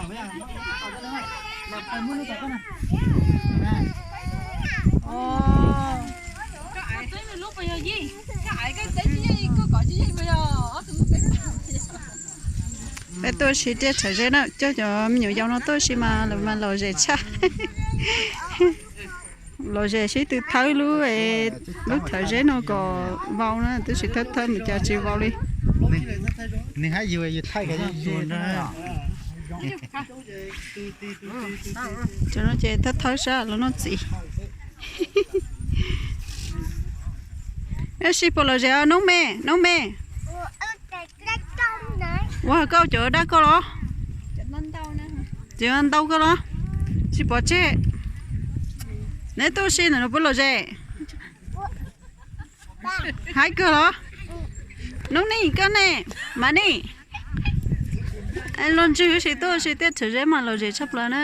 Peb tuaj ua si tiaj rhawv zeb na, coj cov me nyuam yaus no tuaj ua si mas lawv mas lom zem tshaj. Lom zem sib tw thawb lub, lub rhawv zeb no kom vau na, tab sis thawb thawb mus cas tsis vau li. Cov no ces thawb thawb sab los noj txiv. Sib puas lom zem os noob me, noob me? Ua koj cov dab koj los? Cov ntau koj los? Tsis pom tseg. Neb tuaj ua si ntawm no puas lom zem? Haib kawg los? Noob Nij koj ne, Mav Nij. Luag ntswg ua si tuaj ua si tiaj rhawv zeb mas lom zem tshaj plaws na.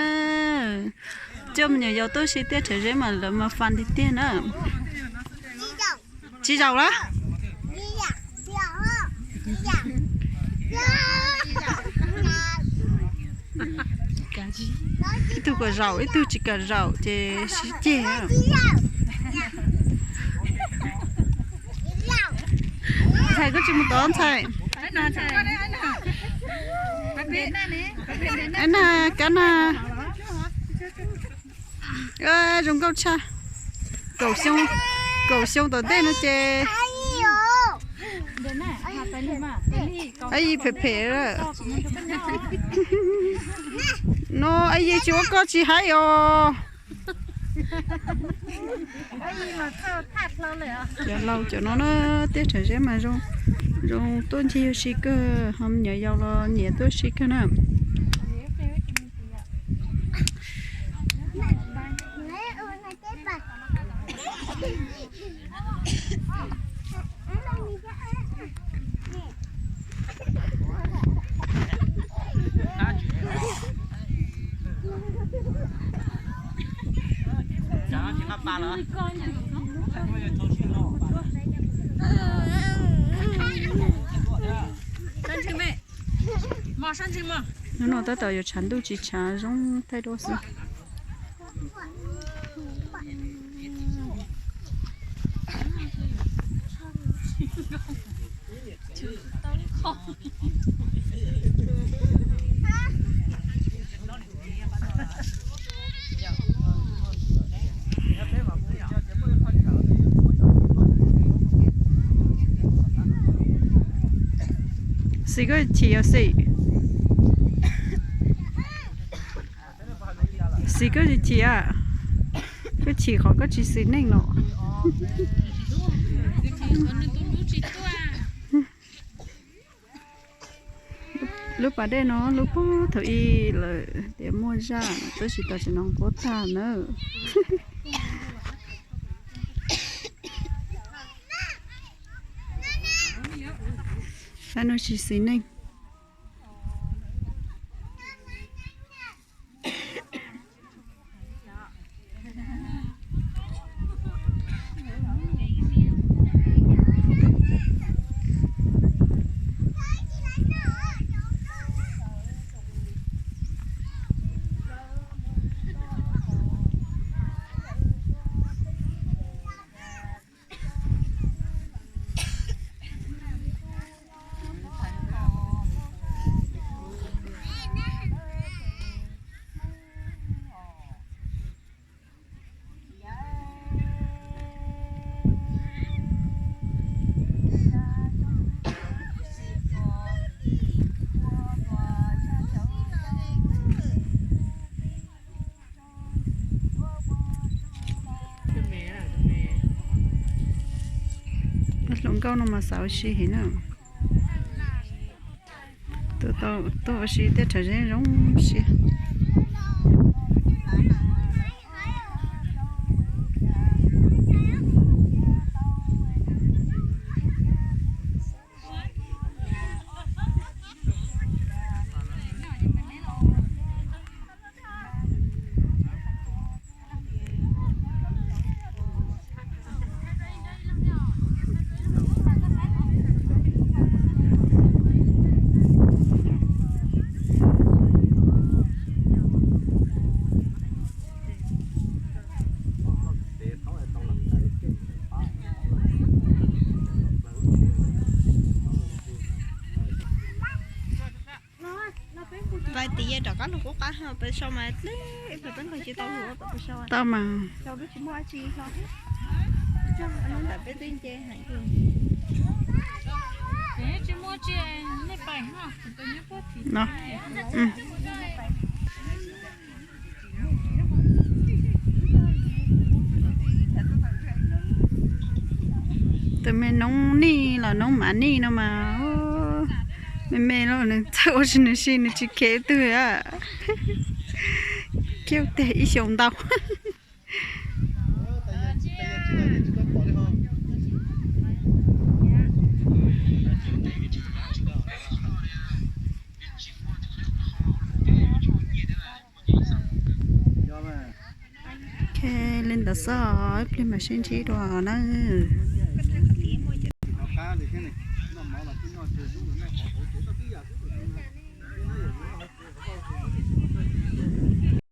Coj me nyuam yaus tuaj ua si tiaj rhawv zeb mas lawv mas fas tiag tiag na. Tsis zaum lawm. Ib tug kom zaum, ib tug tsis kam zaum ces sib ceg. Ntxhais, koj tsis mus tod ntxhais. Ab na, kab na. Zoo nkauj tshaj. Kaum xyoo, kaum xyoo tom ntej no ces Ab Yis phem phem lawm. No Ab Yis tsis ua koj tsis haib os. Cov laus cov no na, tiaj rhawv zeb mas zoo, zoo tuaj ncig ua si kawg, ho me nyuam yaus los nyiam tuaj ua si kawg na. Hnub no tab tom yuav tshav ntuj tsis tshav zoo thaij duab xwb. Xis koj chim yog xis. Xis koj chim a, koj chim qhov koj tsis xis neej los. Lub pas dej no lub puag thaum ub lawm tias muaj zaj tab sis tam sim no qub tag nawb. Sab no tsis xis neej. Hluas nkauj no mas xav ua si heev na. Tuaj ua si tej rhawv zeb zoo siab. Pais tim yawg rov qab lug qub qab ho peb sau mas dleb, peb nqis tsis tau lug peb sau. Tau mas. Ntawm peb twb nce heev. No. Tus me noob nij los noob mav nij no mas me me los nws txawj ua si nws si nws tsis kheev twg a. Khiav tiag ib xyoos ntau. Ok, li ntawd xwb, ib pliag mam sib ntsib dua na.